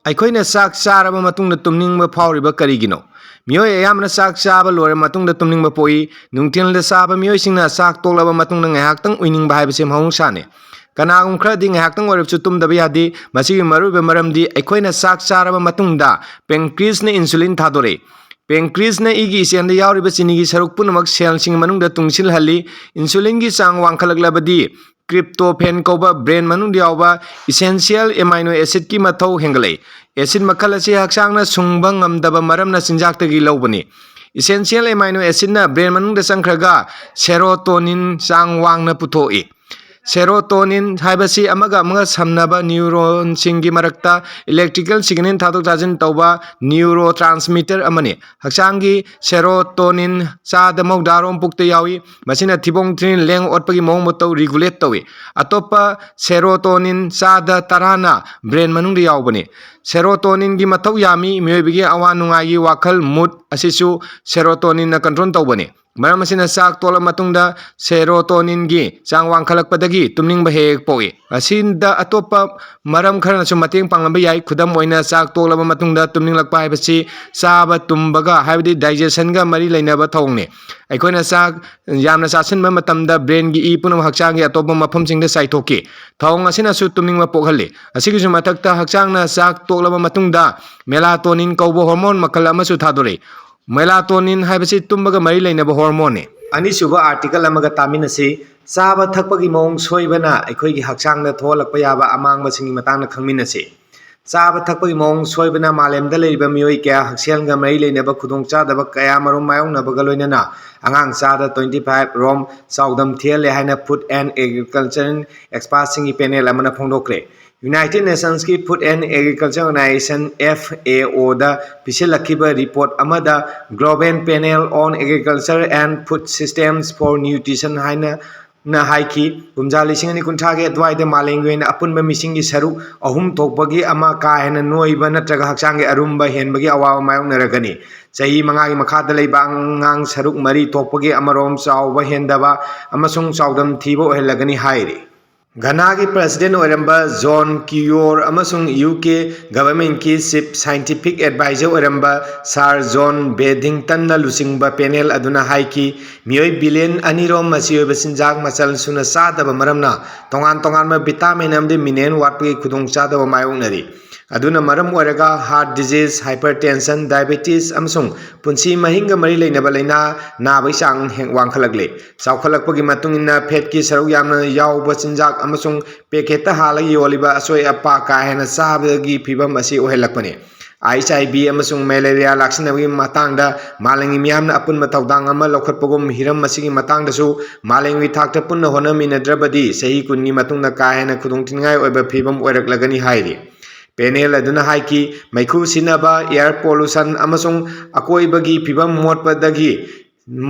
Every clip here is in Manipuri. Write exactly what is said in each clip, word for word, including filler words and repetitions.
ꯑꯩꯈꯣꯏꯅ ꯆꯥꯛ ꯆꯥꯔꯕ ꯃꯇꯨꯡꯗ ꯇꯨꯝꯅꯤꯡꯕ ꯐꯥꯎꯔꯤꯕ ꯀꯔꯤꯒꯤꯅꯣ? ꯃꯤꯑꯣꯏ ꯑꯌꯥꯝꯕꯅ ꯆꯥꯛ ꯆꯥꯕ ꯂꯣꯏꯔꯕ ꯃꯇꯨꯡꯗ ꯇꯨꯝꯅꯤꯡꯕ ꯄꯣꯛꯏ꯫ ꯅꯨꯡꯊꯤꯜꯗ ꯆꯥꯕ ꯃꯤꯑꯣꯏꯁꯤꯡꯅ ꯆꯥꯛ ꯇꯣꯛꯂꯕ ꯃꯇꯨꯡꯗ ꯉꯥꯏꯍꯥꯛꯇꯪ ꯎꯏꯅꯤꯡꯕ ꯍꯥꯏꯕꯁꯤ ꯃꯍꯧꯁꯥꯅꯤ꯫ ꯀꯅꯥꯒꯨꯝꯕ ꯈꯔꯗꯤ ꯉꯥꯏꯍꯥꯛꯇꯪ ꯑꯣꯏꯔꯕꯁꯨ ꯇꯨꯝꯗꯕ ꯌꯥꯗꯦ꯫ ꯃꯁꯤꯒꯤ ꯃꯔꯨꯑꯣꯏꯕ ꯃꯔꯝꯗꯤ ꯑꯩꯈꯣꯏꯅ ꯆꯥꯛ ꯆꯥꯔꯕ ꯃꯇꯨꯡꯗ pancreasꯅ insulin ꯊꯥꯗꯣꯔꯛꯏ꯫ Pancreasꯅ ꯏꯒꯤ ꯏꯆꯦꯜꯗ ꯌꯥꯎꯔꯤꯕ ꯆꯤꯅꯤꯒꯤ ꯁꯔꯨꯛ ꯄꯨꯝꯅꯃꯛ cellꯁꯤꯡꯒꯤ ꯃꯅꯨꯡꯗ ꯇꯨꯡꯁꯤꯜꯍꯜꯂꯤ꯫ Insulinꯒꯤ ꯆꯥꯡ ꯋꯥꯡꯈꯠꯂꯛꯂꯕꯗꯤ tryptophan ꯀꯧꯕ brain ꯃꯅꯨꯡꯗ ꯌꯥꯎꯕ essential amino acidꯀꯤ ꯃꯊꯧ ꯍꯦꯟꯒꯠꯂꯛꯏ꯫ Acid ꯃꯈꯜ ꯑꯁꯤ ꯍꯛꯆꯥꯡꯅ ꯁꯨꯡꯕ ꯉꯝꯗꯕ ꯃꯔꯝꯅ ꯆꯤꯟꯖꯥꯛꯇꯒꯤ ꯂꯧꯕꯅꯤ꯫ Essential amino acidꯅ brain ꯃꯅꯨꯡꯗ ꯆꯪꯈ꯭ꯔꯒ serotonin ꯆꯥꯡ ꯋꯥꯡꯅ ꯄꯨꯊꯣꯛꯏ꯫ Serotonin ꯍꯥꯏꯕꯁꯤ ꯑꯃꯒ ꯑꯃꯒ ꯁꯝꯅꯕ neuronꯁꯤꯡꯒꯤ ꯃꯔꯛꯇ electrical signal ꯊꯥꯗꯣꯛ ꯊꯥꯖꯤꯟ ꯇꯧꯕ neurotransmitter ꯑꯃꯅꯤ꯫ ꯍꯛꯆꯥꯡꯒꯤ serotonin ꯆꯥꯗ ꯃꯧꯗ꯭ꯔꯥꯔꯣꯝ ꯄꯨꯛꯇ ꯌꯥꯎꯏ꯫ ꯃꯁꯤꯅ ꯊꯤꯕꯣꯡ ꯊꯤꯔꯤꯜ ꯂꯦꯡ ꯑꯣꯠꯄꯒꯤ ꯃꯑꯣꯡ ꯃꯇꯧ regulate ꯇꯧꯏ꯫ ꯑꯇꯣꯞꯄ serotonin ꯆꯥꯗ ꯇꯔꯥꯅ brain ꯃꯅꯨꯡꯗ ꯌꯥꯎꯕꯅꯤ꯫ Serotoninꯒꯤ ꯃꯊꯧ ꯌꯥꯝꯃꯤ꯫ ꯃꯤꯑꯣꯏꯕꯒꯤ ꯑꯋꯥ ꯅꯨꯡꯉꯥꯏꯒꯤ ꯋꯥꯈꯜ, mood, ꯑꯁꯤꯁꯨ serotoninꯅ control ꯇꯧꯕꯅꯤ꯫ ꯃꯔꯝ ꯑꯁꯤꯅ ꯆꯥꯛ ꯇꯣꯛꯂꯕ ꯃꯇꯨꯡꯗ serotoninꯒꯤ ꯆꯥꯡ ꯋꯥꯡꯈꯠꯂꯛꯄꯗꯒꯤ ꯇꯨꯝꯅꯤꯡꯕ ꯍꯦꯛ ꯍꯦꯛ ꯄꯣꯛꯏ꯫ ꯑꯁꯤꯗ ꯑꯇꯣꯞꯄ ꯃꯔꯝ ꯈꯔꯅꯁꯨ ꯃꯇꯦꯡ ꯄꯥꯡꯂꯝꯕ ꯌꯥꯏ꯫ ꯈꯨꯗꯝ ꯑꯣꯏꯅ, ꯆꯥꯛ ꯇꯣꯛꯂꯕ ꯃꯇꯨꯡꯗ ꯇꯨꯝꯅꯤꯡꯂꯛꯄ ꯍꯥꯏꯕꯁꯤ ꯆꯥꯕ ꯇꯨꯝꯕꯒ, ꯍꯥꯏꯕꯗꯤ digestionꯒ ꯃꯔꯤ ꯂꯩꯅꯕ ꯊꯧꯑꯣꯡꯅꯤ꯫ ꯑꯩꯈꯣꯏꯅ ꯆꯥꯛ ꯌꯥꯝꯅ ꯆꯥꯁꯤꯟꯕ ꯃꯇꯝꯗ brainꯒꯤ ꯏ ꯄꯨꯝꯅꯃꯛ ꯍꯛꯆꯥꯡꯒꯤ ꯑꯇꯣꯞꯄ ꯃꯐꯝꯁꯤꯡꯗ ꯆꯥꯏꯊꯣꯛꯈꯤ꯫ ꯊꯧꯑꯣꯡ ꯑꯁꯤꯅꯁꯨ ꯇꯨꯝꯅꯤꯡꯕ ꯄꯣꯛꯍꯜꯂꯤ꯫ ꯑꯁꯤꯒꯤꯁꯨ ꯃꯊꯛꯇ, ꯍꯛꯆꯥꯡꯅ ꯆꯥꯛ ꯇꯣꯛꯂꯕ ꯃꯇꯨꯡꯗ melatonin ꯀꯧꯕ hormone ꯃꯈꯜ ꯑꯃꯁꯨ ꯊꯥꯗꯣꯔꯛꯏ꯫ Melatonin ꯍꯥꯏꯕꯁꯤ ꯇꯨꯝꯕꯒ ꯃꯔꯤ ꯂꯩꯅꯕ hormoneꯅꯤ꯫ ꯑꯅꯤꯁꯨꯕ article ꯑꯃꯒ ꯇꯥꯃꯤꯟꯅꯁꯤ꯫ ꯆꯥꯕ ꯊꯛꯄꯒꯤ ꯃꯑꯣꯡ ꯁꯣꯏꯕꯅ ꯑꯩꯈꯣꯏꯒꯤ ꯍꯛꯆꯥꯡꯗ ꯊꯣꯛꯍꯜꯂꯛꯄ ꯌꯥꯕ ꯑꯃꯥꯡꯕꯁꯤꯡꯒꯤ ꯃꯇꯥꯡꯗ ꯈꯪꯃꯤꯟꯅꯁꯤ꯫ ꯆꯥꯕ ꯊꯛꯄꯒꯤ ꯃꯑꯣꯡ ꯁꯣꯏꯕꯅ ꯃꯥꯂꯦꯝꯗ ꯂꯩꯔꯤꯕ ꯃꯤꯑꯣꯏ ꯀꯌꯥ ꯍꯛꯁꯦꯜꯒ ꯃꯔꯤ ꯂꯩꯅꯕ ꯈꯨꯗꯣꯡꯆꯥꯗꯕ ꯀꯌꯥ ꯃꯔꯨꯝ ꯃꯥꯌꯣꯛꯅꯕꯒ ꯂꯣꯏꯅꯅ ꯑꯉꯥꯡ ꯆꯥꯗ twenty five ꯔꯣꯝ ꯆꯥꯎꯗꯝ ꯊꯤꯍꯜꯂꯦ ꯍꯥꯏꯅ Food and Agriculture expertꯁꯤꯡꯒꯤ panel ꯑꯃꯅ ꯐꯣꯡꯗꯣꯛꯈ꯭ꯔꯦ꯫ United Nationsꯀꯤ Food and Agriculture Organization, FAOꯗ ꯄꯤꯁꯤꯜꯂꯛꯈꯤꯕ report ꯑꯃꯗ Global Panel on Agriculture and Food Systems for Nutrition ꯍꯥꯏꯅ ꯅ ꯍꯥꯏꯈꯤ, ꯀꯨꯝꯖꯥ ꯂꯤꯁꯤꯡ ꯑꯅꯤ ꯀꯨꯟꯊ꯭ꯔꯥꯒꯤ ꯑꯗꯨꯋꯥꯏꯗ ꯃꯥꯂꯦꯝꯒꯤ ꯑꯣꯏꯅ ꯑꯄꯨꯟꯕ ꯃꯤꯁꯤꯡꯒꯤ ꯁꯔꯨꯛ ꯑꯍꯨꯝ ꯊꯣꯛꯄꯒꯤ ꯑꯃ ꯀꯥ ꯍꯦꯟꯅ ꯅꯣꯏꯕ ꯅꯠꯇ꯭ꯔꯒ ꯍꯛꯆꯥꯡꯒꯤ ꯑꯔꯨꯝꯕ ꯍꯦꯟꯕꯒꯤ ꯑꯋꯥꯕ ꯃꯥꯌꯣꯛꯅꯔꯒꯅꯤ꯫ ꯆꯍꯤ ꯃꯉꯥꯒꯤ ꯃꯈꯥꯗ ꯂꯩꯕ ꯑꯉꯥꯡ ꯁꯔꯨꯛ ꯃꯔꯤ ꯊꯣꯛꯄꯒꯤ ꯑꯃꯔꯣꯝ ꯆꯥꯎꯕ ꯍꯦꯟꯗꯕ ꯑꯃꯁꯨꯡ ꯆꯥꯎꯗꯝ ꯊꯤꯕ ꯑꯣꯏꯍꯜꯂꯒꯅꯤ ꯍꯥꯏꯔꯤ꯫ ꯘꯅꯥꯒꯤ ꯄ꯭ꯔꯁꯤꯗꯦꯟ ꯑꯣꯏꯔꯝꯕ ꯖꯣꯟ ꯀꯤꯌꯣꯔ ꯑꯃꯁꯨꯡ ꯌꯨ ꯀꯦ ꯒꯚꯔꯟꯃꯦꯟꯠꯀꯤ ꯆꯤꯐ ꯁꯥꯏꯟꯇꯤꯐꯤꯛ ꯑꯦꯗꯚꯥꯏꯖꯔ ꯑꯣꯏꯔꯝꯕ ꯁꯥꯔ ꯖꯣꯟ ꯕꯦꯗꯤꯡꯇꯟꯅ ꯂꯨꯆꯤꯡꯕ ꯄꯦꯅꯦꯜ ꯑꯗꯨꯅ ꯍꯥꯏꯈꯤ, ꯃꯤꯑꯣꯏ ꯕꯤꯂꯤꯌꯟ ꯑꯅꯤꯔꯣꯝ ꯃꯆꯤ ꯑꯣꯏꯕ ꯆꯤꯟꯖꯥꯛ ꯃꯆꯜ ꯁꯨꯅ ꯆꯥꯗꯕ ꯃꯔꯝꯅ ꯇꯣꯉꯥꯟ ꯇꯣꯉꯥꯟꯕ ꯚꯤꯇꯥꯃꯤꯟ ꯑꯃꯗꯤ ꯃꯤꯅꯔꯦꯜ ꯋꯥꯠꯄꯒꯤ ꯈꯨꯗꯣꯡꯆꯥꯗꯕ ꯃꯥꯌꯣꯛꯅꯔꯤ꯫ ꯑꯗꯨꯅ ꯃꯔꯝ ꯑꯣꯏꯔꯒ heart disease, hypertension, diabetes ꯑꯃꯁꯨꯡ ꯄꯨꯟꯁꯤ ꯃꯍꯤꯡꯒ ꯃꯔꯤ ꯂꯩꯅꯕ ꯂꯥꯏꯅꯥ ꯅꯥꯕꯒꯤ ꯆꯥꯡ ꯍꯦꯟ-, ꯋꯥꯡꯈꯠꯂꯛꯂꯦ꯫ ꯆꯥꯎꯈꯠꯂꯛꯄꯒꯤ ꯃꯇꯨꯡ ꯏꯟꯅ ꯐꯦꯠꯀꯤ ꯁꯔꯨꯛ ꯌꯥꯝꯅ ꯌꯥꯎꯕ ꯆꯤꯟꯖꯥꯛ ꯑꯃꯁꯨꯡ ꯄꯦꯀꯦꯠꯇ ꯍꯥꯜꯂꯒ ꯌꯣꯜꯂꯤꯕ ꯑꯆꯣꯏ ꯑꯄꯥ ꯀꯥ ꯍꯦꯟꯅ ꯆꯥꯕꯒꯤ ꯐꯤꯚꯝ ꯑꯁꯤ ꯑꯣꯏꯍꯜꯂꯛꯄꯅꯤ꯫ ꯑꯩꯆ ꯑꯥꯏ ꯚꯤ ꯑꯃꯁꯨꯡ ꯃꯦꯂꯦꯔꯤꯌꯥ ꯂꯥꯛꯁꯤꯟꯅꯕꯒꯤ ꯃꯇꯥꯡꯗ ꯃꯥꯂꯦꯝꯒꯤ ꯃꯤꯌꯥꯝꯅ ꯑꯄꯨꯟꯕ ꯊꯧꯗꯥꯡ ꯑꯃ ꯂꯧꯈꯠꯄꯒꯨꯝ, ꯍꯤꯔꯝ ꯑꯁꯤꯒꯤ ꯃꯇꯥꯡꯗꯁꯨ ꯃꯥꯂꯦꯝꯒꯤ ꯊꯥꯛꯇ ꯄꯨꯟꯅ ꯍꯣꯠꯅꯃꯤꯟꯅꯗ꯭ꯔꯕꯗꯤ ꯆꯍꯤ ꯀꯨꯟꯒꯤ ꯃꯇꯨꯡꯗ ꯀꯥ ꯍꯦꯟꯅ ꯈꯨꯗꯣꯡꯊꯤꯅꯤꯡꯉꯥꯏ ꯑꯣꯏꯕ ꯐꯤꯚꯝ ꯑꯣꯏꯔꯛꯂꯒꯅꯤ ꯍꯥꯏꯔꯤ꯫ ꯄꯦꯅꯦꯜ ꯑꯗꯨꯅ ꯍꯥꯏꯈꯤ, ꯃꯩꯈꯨ ꯁꯤꯖꯤꯟꯅꯕ, air pollution ꯑꯃꯁꯨꯡ ꯑꯀꯣꯏꯕꯒꯤ ꯐꯤꯕꯝ ꯃꯣꯠꯄꯗꯒꯤ,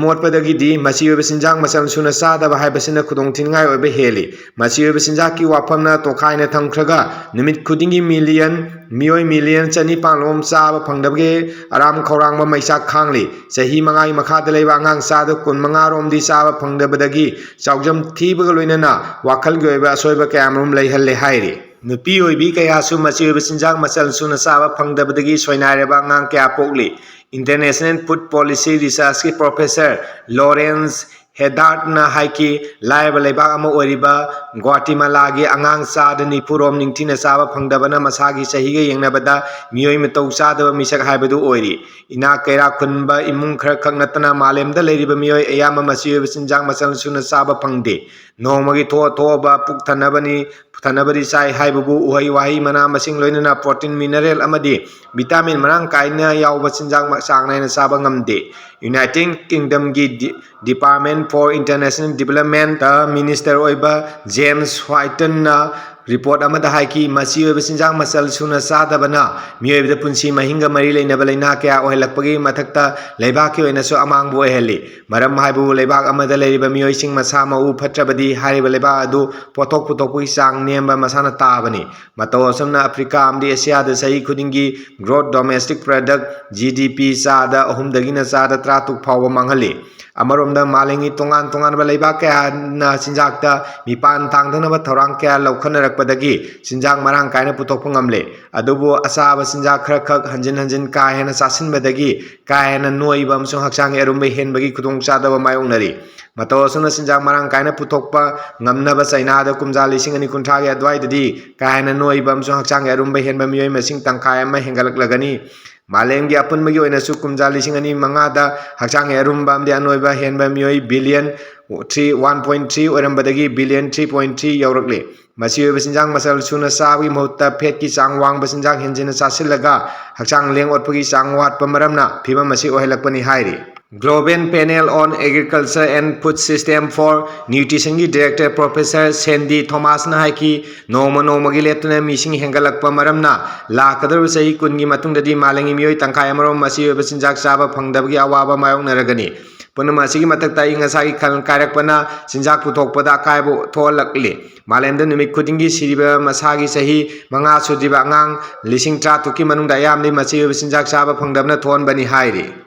ꯃꯣꯠꯄꯗꯒꯤꯗꯤ ꯃꯆꯤ ꯑꯣꯏꯕ ꯆꯤꯟꯖꯥꯛ ꯃꯆꯜ ꯁꯨꯅ ꯆꯥꯗꯕ ꯍꯥꯏꯕꯁꯤꯅ ꯈꯨꯗꯣꯡꯊꯤꯅꯤꯡꯉꯥꯏ ꯑꯣꯏꯕ ꯍꯦꯜꯂꯤ꯫ ꯃꯆꯤ ꯑꯣꯏꯕ ꯆꯤꯟꯖꯥꯛꯀꯤ ꯋꯥꯐꯝꯅ ꯇꯣꯈꯥꯏꯅ ꯊꯝꯈ꯭ꯔꯒ, ꯅꯨꯃꯤꯠ ꯈꯨꯗꯤꯡꯒꯤ ꯃꯤꯂꯤꯌꯟ, ꯃꯤꯑꯣꯏ ꯃꯤꯂꯤꯌꯟ ꯆꯅꯤꯄꯥꯟ ꯔꯣꯝ ꯆꯥꯕ ꯐꯪꯗꯕꯒꯤ ꯑꯔꯥꯝ ꯈꯧꯔꯥꯡꯕ ꯃꯩꯆꯥꯛ ꯈꯥꯡꯂꯤ꯫ ꯆꯍꯤ ꯃꯉꯥꯒꯤ ꯃꯈꯥꯗ ꯂꯩꯕ ꯑꯉꯥꯡ ꯆꯥꯗ ꯀꯨꯟꯃꯉꯥ ꯔꯣꯝꯗꯤ ꯆꯥꯕ ꯐꯪꯗꯕꯗꯒꯤ ꯆꯥꯎꯖꯝ ꯊꯤꯕꯒ ꯂꯣꯏꯅꯅ ꯋꯥꯈꯜꯒꯤ ꯑꯣꯏꯕ ꯑꯁꯣꯏꯕ ꯀꯌꯥꯃꯔꯨꯝ ꯂꯩꯍꯜꯂꯦ ꯍꯥꯏꯔꯤ꯫ ꯅꯨꯄꯤ ꯑꯣꯏꯕꯤ ꯀꯌꯥꯁꯨ ꯃꯆꯤ ꯑꯣꯏꯕ ꯆꯤꯟꯖꯥꯛ ꯃꯆꯜ ꯁꯨꯅ ꯆꯥꯕ ꯐꯪꯗꯕꯗꯒꯤ ꯁꯣꯏꯅꯥꯏꯔꯕ ꯑꯉꯥꯡ ꯀꯌꯥ ꯄꯣꯛꯂꯤ꯫ International Food Policy Researchꯀꯤ professor Lawrence Haddadꯅ ꯍꯥꯏꯈꯤ, ꯂꯥꯏꯔꯕ ꯂꯩꯕꯥꯛ ꯑꯃ ꯑꯣꯏꯔꯤꯕ ꯒ꯭ꯋꯥꯇꯤꯃꯥꯂꯥꯒꯤ ꯑꯉꯥꯡ ꯆꯥꯗ ꯅꯤꯐꯨ ꯔꯣꯝ ꯅꯤꯡꯊꯤꯅ ꯆꯥꯕ ꯐꯪꯗꯕꯅ ꯃꯁꯥꯒꯤ ꯆꯍꯤꯒ ꯌꯦꯡꯅꯕꯗ ꯃꯤꯑꯣꯏ ꯃꯇꯧ ꯆꯥꯗꯕ ꯃꯤꯁꯛ ꯍꯥꯏꯕꯗꯨ ꯑꯣꯏꯔꯤ꯫ ꯏꯅꯥꯛ ꯀꯩꯔꯥꯛ ꯈꯨꯟꯕ ꯏꯃꯨꯡ ꯈꯔꯈꯛ ꯅꯠꯇꯅ ꯃꯥꯂꯦꯝꯗ ꯂꯩꯔꯤꯕ ꯃꯤꯑꯣꯏ ꯑꯌꯥꯝꯕ ꯃꯆꯤ ꯑꯣꯏꯕ ꯆꯤꯟꯖꯥꯛ ꯃꯆꯜ ꯁꯨꯅ ꯆꯥꯕ ꯐꯪꯗꯦ꯫ ꯅꯣꯡꯃꯒꯤ ꯊꯣꯛꯑ ꯊꯣꯛꯑꯕ ꯄꯨꯛ ꯊꯟꯅꯕꯅꯤ, ꯊꯟꯅꯕꯗꯤ ꯆꯥꯏ ꯍꯥꯏꯕꯕꯨ ꯎꯍꯩ ꯋꯥꯍꯩ, ꯃꯅꯥ ꯃꯁꯤꯡ, ꯂꯣꯏꯅꯅ protein, mineral ꯑꯃꯗꯤ vitamin ꯃꯔꯥꯡ ꯀꯥꯏꯅ ꯌꯥꯎꯕ ꯆꯤꯟꯖꯥꯛ ꯆꯥꯡ ꯅꯥꯏꯅ ꯆꯥꯕ ꯉꯝꯗꯦ꯫ United Kingdomꯒꯤ D-, Department for International Developmentꯇ minister ꯑꯣꯏꯕ James Whitenꯅ report ꯑꯃꯗ ꯍꯥꯏꯈꯤ, ꯃꯆꯤ ꯑꯣꯏꯕ ꯆꯤꯟꯖꯥꯛ ꯃꯆꯜ ꯁꯨꯅ ꯆꯥꯗꯕꯅ ꯃꯤꯑꯣꯏꯕꯗ ꯄꯨꯟꯁꯤ ꯃꯍꯤꯡꯒ ꯃꯔꯤ ꯂꯩꯅꯕ ꯂꯥꯏꯅꯥ ꯀꯌꯥ ꯑꯣꯏꯍꯜꯂꯛꯄꯒꯤ ꯃꯊꯛꯇ ꯂꯩꯕꯥꯛꯀꯤ ꯑꯣꯏꯅꯁꯨ ꯑꯃꯥꯡꯕ ꯑꯣꯏꯍꯜꯂꯤ꯫ ꯃꯔꯝ ꯍꯥꯏꯕꯕꯨ ꯂꯩꯕꯥꯛ ꯑꯃꯗ ꯂꯩꯔꯤꯕ ꯃꯤꯑꯣꯏꯁꯤꯡ ꯃꯁꯥ ꯃꯎ ꯐꯠꯇ꯭ꯔꯕꯗꯤ ꯍꯥꯏꯔꯤꯕ ꯂꯩꯕꯥꯛ ꯑꯗꯨ ꯄꯣꯠꯊꯣꯛ ꯄꯨꯊꯣꯛꯄꯒꯤ ꯆꯥꯡ ꯅꯦꯝꯕ ꯃꯁꯥꯅ ꯇꯥꯕꯅꯤ꯫ ꯃꯇꯧ ꯑꯁꯨꯝꯅ ꯑꯐ꯭ꯔꯤꯀꯥ ꯑꯃꯗꯤ ꯑꯦꯁꯤꯌꯥꯗ ꯆꯍꯤ ꯈꯨꯗꯤꯡꯒꯤ gross domestic product, G D P, ꯆꯥꯗ ꯑꯍꯨꯝꯗꯒꯤꯅ ꯆꯥꯗ ꯇꯔꯥꯇꯔꯨꯛ ꯐꯥꯎꯕ ꯃꯥꯡꯍꯜꯂꯤ꯫ ꯑꯃꯔꯣꯝꯗ, ꯃꯥꯂꯦꯝꯒꯤ ꯇꯣꯉꯥꯟ ꯇꯣꯉꯥꯟꯕ ꯂꯩꯕꯥꯛ ꯀꯌꯥꯅ ꯆꯤꯟꯖꯥꯛꯇ ꯃꯤꯄꯥꯟ ꯇꯥꯡꯗꯅꯕ ꯊꯧꯔꯥꯡ ꯀꯌꯥ ꯂꯧꯈꯠꯅꯔꯛꯄꯗꯒꯤ ꯆꯤꯟꯖꯥꯛ ꯃꯔꯥꯡ ꯀꯥꯏꯅ ꯄꯨꯊꯣꯛꯄ ꯉꯝꯂꯦ꯫ ꯑꯗꯨꯕꯨ ꯑꯆꯥꯕ ꯆꯤꯟꯖꯥꯛ ꯈꯔꯈꯛ ꯍꯟꯖꯤꯟ ꯍꯟꯖꯤꯟ ꯀꯥ ꯍꯦꯟꯅ ꯆꯥꯁꯤꯟꯕꯗꯒꯤ ꯀꯥ ꯍꯦꯟꯅ ꯅꯣꯏꯕ ꯑꯃꯁꯨꯡ ꯍꯛꯆꯥꯡꯒꯤ ꯑꯔꯨꯝꯕ ꯍꯦꯟꯕꯒꯤ ꯈꯨꯗꯣꯡꯆꯥꯗꯕ ꯃꯥꯌꯣꯛꯅꯔꯤ꯫ ꯃꯇꯧ ꯑꯁꯨꯝꯅ ꯆꯤꯟꯖꯥꯛ ꯃꯔꯥꯡ ꯀꯥꯏꯅ ꯄꯨꯊꯣꯛꯄ ꯉꯝꯅꯕ ꯆꯩꯅꯥꯗ ꯀꯨꯝꯖꯥ ꯂꯤꯁꯤꯡ ꯑꯅꯤ ꯀꯨꯟꯊ꯭ꯔꯥꯒꯤ ꯑꯗꯨꯋꯥꯏꯗꯗꯤ ꯀꯥ ꯍꯦꯟꯅ ꯅꯣꯏꯕ ꯑꯃꯁꯨꯡ ꯍꯛꯆꯥꯡꯒꯤ ꯑꯔꯨꯝꯕ ꯍꯦꯟꯕ ꯃꯤꯑꯣꯏ ꯃꯁꯤꯡ ꯇꯪꯈꯥꯏ ꯑꯃ ꯍꯦꯟꯒꯠꯂꯛꯂꯒꯅꯤ꯫ ꯃꯥꯂꯦꯝꯒꯤ ꯑꯄꯨꯟꯕꯒꯤ ꯑꯣꯏꯅꯁꯨ ꯀꯨꯝꯖꯥ ꯂꯤꯁꯤꯡ ꯑꯅꯤ ꯃꯉꯥꯗ ꯍꯛꯆꯥꯡꯒꯤ ꯑꯔꯨꯝꯕ ꯑꯃꯗꯤ ꯑꯅꯣꯏꯕ ꯍꯦꯟꯕ ꯃꯤꯑꯣꯏ billion three, one point three ꯑꯣꯏꯔꯝꯕꯗꯒꯤ ꯕꯤꯂꯤꯌꯟ ꯊ꯭ꯔꯤ ꯄꯣꯏꯟ ꯊ꯭ꯔꯤ ꯌꯧꯔꯛꯂꯤ꯫ ꯃꯆꯤ ꯑꯣꯏꯕ ꯆꯤꯟꯖꯥꯛ ꯃꯆꯜ ꯁꯨꯅ ꯆꯥꯕꯒꯤ ꯃꯍꯨꯠꯇ ꯐꯦꯠꯀꯤ ꯆꯥꯡ ꯋꯥꯡꯕ ꯆꯤꯟꯖꯥꯛ ꯍꯦꯟꯖꯤꯟꯅ ꯆꯥꯁꯤꯜꯂꯒ ꯍꯛꯆꯥꯡ ꯂꯦꯡ ꯑꯣꯠꯄꯒꯤ ꯆꯥꯡ ꯋꯥꯠꯄ ꯃꯔꯝꯅ ꯐꯤꯚꯝ ꯑꯁꯤ ꯑꯣꯏꯍꯜꯂꯛꯄꯅꯤ ꯍꯥꯏꯔꯤ꯫ Global Panel on Agriculture and Food System for Nutritionꯒꯤ director professor ꯁꯦꯟꯗꯤ ꯊꯣꯃꯥꯁꯅ ꯍꯥꯏꯈꯤ, ꯅꯣꯡꯃ ꯅꯣꯡꯃꯒꯤ ꯂꯦꯞꯇꯅ ꯃꯤꯁꯤꯡ ꯍꯦꯟꯒꯠꯂꯛꯄ ꯃꯔꯝꯅ ꯂꯥꯛꯀꯗꯧꯔꯤꯕ ꯆꯍꯤ ꯀꯨꯟꯒꯤ ꯃꯇꯨꯡꯗꯗꯤ ꯃꯥꯂꯦꯝꯒꯤ ꯃꯤꯑꯣꯏ ꯇꯪꯈꯥꯏ ꯑꯃꯔꯣꯝ ꯃꯆꯤ ꯑꯣꯏꯕ ꯆꯤꯟꯖꯥꯛ ꯆꯥꯕ ꯐꯪꯗꯕꯒꯤ ꯑꯋꯥꯕ ꯃꯥꯌꯣꯛꯅꯔꯒꯅꯤ꯫ ꯄꯨꯝꯅꯃꯛ ꯑꯁꯤꯒꯤ ꯃꯊꯛꯇ ꯑꯏꯪ ꯑꯁꯥꯒꯤ ꯈꯜ ꯀꯥꯏꯔꯛꯄꯅ ꯆꯤꯟꯖꯥꯛ ꯄꯨꯊꯣꯛꯄꯗ ꯑꯀꯥꯏꯕ ꯊꯣꯛꯍꯜꯂꯛꯂꯤ꯫ ꯃꯥꯂꯦꯝꯗ ꯅꯨꯃꯤꯠ ꯈꯨꯗꯤꯡꯒꯤ ꯁꯤꯔꯤꯕ ꯃꯁꯥꯒꯤ ꯆꯍꯤ ꯃꯉꯥ ꯁꯨꯗ꯭ꯔꯤꯕ ꯑꯉꯥꯡ ꯂꯤꯁꯤꯡ ꯇꯔꯥ ꯇꯔꯨꯛꯀꯤ ꯃꯅꯨꯡꯗ ꯑꯌꯥꯝꯕꯗꯤ ꯃꯆꯤ ꯑꯣꯏꯕ ꯆꯤꯟꯖꯥꯛ ꯆꯥꯕ ꯐꯪꯗꯕꯅ ꯊꯣꯛꯍꯟꯕꯅꯤ ꯍꯥꯏꯔꯤ꯫